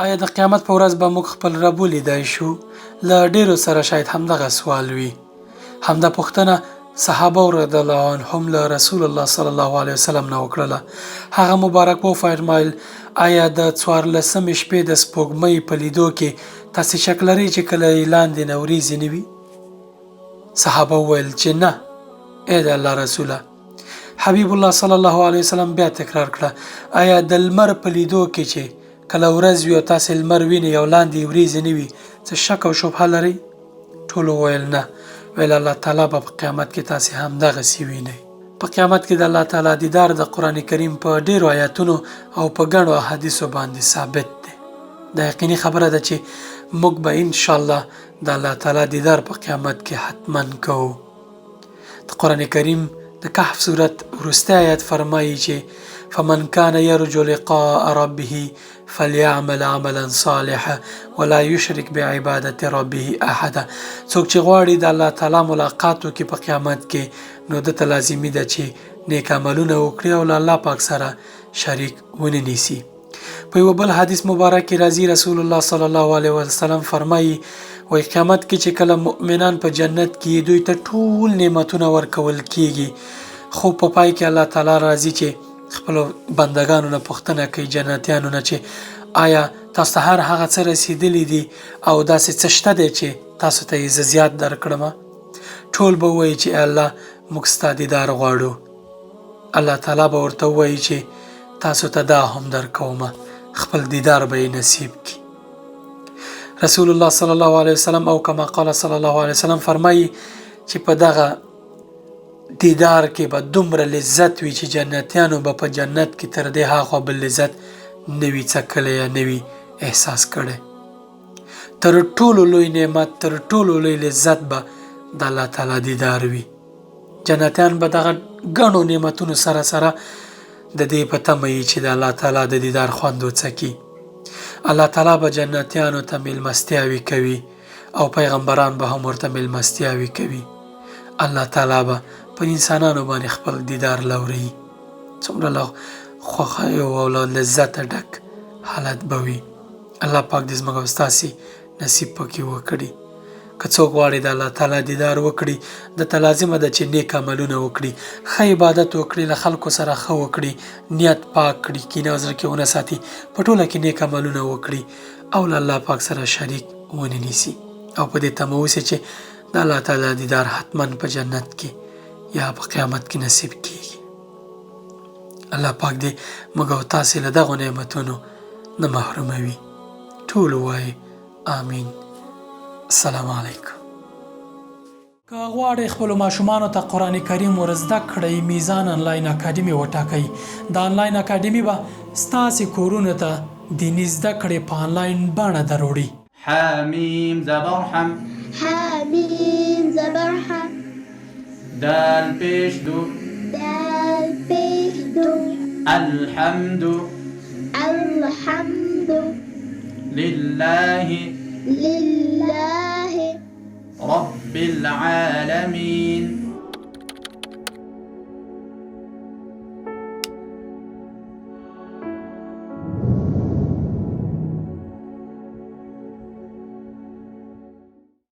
آیا د قیامت په ورځ به موږ خپل رب ولیدای شو؟ له ډېرو سره شاید همدغه سوال وي. همدا پوښتنه صحابه رضی الله عنهم له رسول الله صلی الله علیه وسلم نه وکړله. هغه مبارک وفرمایل، آیا د څوارلسمې شپې د سپوږمۍ په لیدو کې تاسې شک لرئ چې کله یې لاندې نه وریځې نه وي؟ صحابه وویل چې نه ای د الله رسوله. حبیب الله صلی الله علیه وسلم بیا تکرار کړه، آیا د لمر په لیدو کې چې کله ورځ وي او تاسې لمر وینئ او لاندې یې وریځې نه وي، څه شک او شبهه لرئ؟ ټولو وویل، نه. ویل الله تعالی به په قیامت کې تاسې همدغسې وینئ. په قیامت کې د الله تعالی دیدار د قرآن کریم په ډېرو آیاتونو او په ګڼو احادیثو باندې ثابت دی. دا یقیني خبره ده چې موږ به ان شاء الله د الله تعالی دیدار په قیامت کې حتما کوو. د قرآن کریم د کهف سورت وروستی آیت فرمایي چې فمن کان یرجو لقاء ربه فلیعمل عملا صالحا ولا یشرک بعبادت ربه احدا. څوک چې غواړي د الله تعالی ملاقات وکړي په قیامت کې، نو ده ته لازمي ده چې نیک عملونه وکړي او له الله پاک سره شریک ونه نیسي. په یوه بل حدیث مبارک کې راځي، رسول الله صلی الله علیه وسلم فرمایي، وایي قیامت کې چې کله مؤمنان په جنت کې دوی ته ټول نعمتونه ورکول کیږي، خو په پای کې الله تعالی راځي چې خپلو بندګانو نه پوښتنه کوي، جنتیانو نه، چې آیا تاسو ته هر هغه څه رسېدلي دي او داسې څه شته دی چې تاسو ته یې زه زیات درکړم؟ ټول به ووایي چې ای الله، موږ ستا دیدار غواړو. الله تعالی به ورته ووایي چې تاسو ته دا هم درکوم، خپل دیدار به یې نصیب کړي. رسول الله صلی الله علیه وسلم او کما قال صلی الله علیه وسلم فرمایي چې په دغه دیدار کې به دومره لذت وي چې جنتیانو به په جنت کې تر دې هاخوا بل لذت نه وي څکلی یا نه وي احساس کړی. تر ټولو لوی نعمت، تر ټولو لوی لذت به د الله تعالی دیدار وي. جنتیان به دغه ګڼو نعمتونو سره سره د دې په تمه یي چې د الله تعالی د دیدار خوند وڅکي. الله تعالی به جنتیانو ته میلمستیاوې کوي او پیغمبران به هم ورته میلمستیاوې کوي. الله تعالی به په انسانانو باندې خپل دیدار لوري. څومره له خوښیو او له لذته ډک حالت به وي. الله پاک دې زموږ او ستاسې نصیب پکې وکړي. که څوک غواړي د الله تعالی دیدار وکړي، ده ته لازمه ده چې نیک عملونه وکړي، ښه عبادت وکړي، له خلکو سره ښه وکړي، نیت پاک کړي، کینه او زړه کې ونه ساتي، په ټوله کې نیک عملونه وکړي او له الله پاک سره شریک ونه نیسي او په دې تمه اوسي چې د الله تعالی دیدار حتما په جنت کې یا په قیامت کې نصیب کیږي. الله پاک دې موږ او تاسې له دغو نعمتونو نه محروموي. ټول ووایئ آمین. السلام علیکم. که غواړئ خپلو ماشومانو ته قرآن کریم ور زده کړئ، میزان انلاین اکاډمي وټاکئ. دا انلاین اکاډمي به ستاسې کورونو ته دیني زده کړې په انلاین بڼه دروړي. ح ميم زبر حم. ح ميم زبر ح. دال پېش دو. دال پېش دو. الحمد. الحمد. لله. لله. رب العالمين.